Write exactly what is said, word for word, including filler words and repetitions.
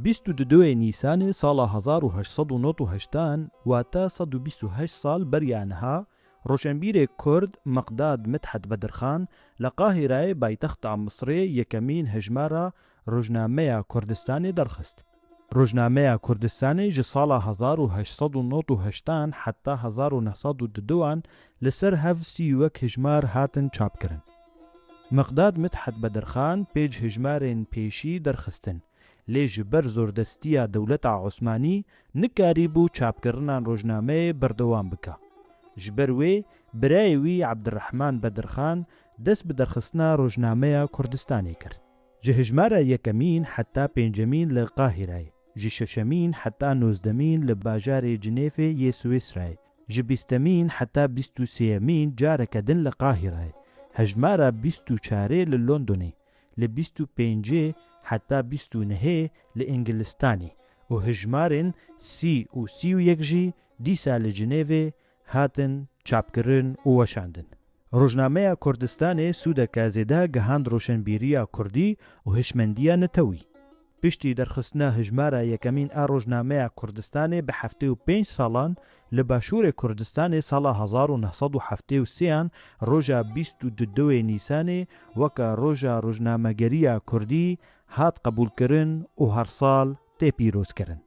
Bîst û duê Nîsanê sala hezar û heşt sed û nod û heştan, wata sed û bîst û heşt sal beriya niha, roşenbîrê Kurd Miqdad Midhet Bedirxan li Qahîreyê, paytexta Misirê, yekemîn hejmara Rojnameya Kurdistanê derxist. Rojnameya Kurdistanê ji sala hezar û heşt sed û nod û heştan heta hezar û neh sed û duduan li ser hev sî û yek hejmar hatin çapkirin. Miqdad Midhet Bedirxan pênc hejmarên pêşî derxistin, lê ji ber zordestiya dewleta Osmanî nikarîbû çapkirina rojnameyê berdewam bike. Ji ber wê birayê wî Ebdirehman Bedirxan dest bi derxistina Rojnameya Kurdistanê kir. Ji hejmara yekemîn heta pêncemîn li Qahîreyê, ji şeşemîn heta nozdemîn li bajarê Cinêfê yê Swîsreyê, ji bîstemîn heta bîst û sêyemîn careke din li Qahîreyê, hejmara bîst û çarê li Londonê, li bîst û pêncê heta bîst û nehê li Îngilistanê û hejmarên sî û sî û yek jî dîsa li Cinêvê hatin çapkirin û weşandin. Rojnameya Kurdistanê sûdeke zêde gihand roşenbîriya kurdî û hişmendiya netewî. Piştî derxistina hejmara yekemîn a Rojnameya Kurdistanê bi heftê û pênc salan, li Başûrê Kurdistanê sala hezar û neh sed û heftê û sêyan roja bîst û duê Nîsanê weke Roja Rojnamegeriya Kurdî hat qebûlkirin û her sal tê pîrozkirin.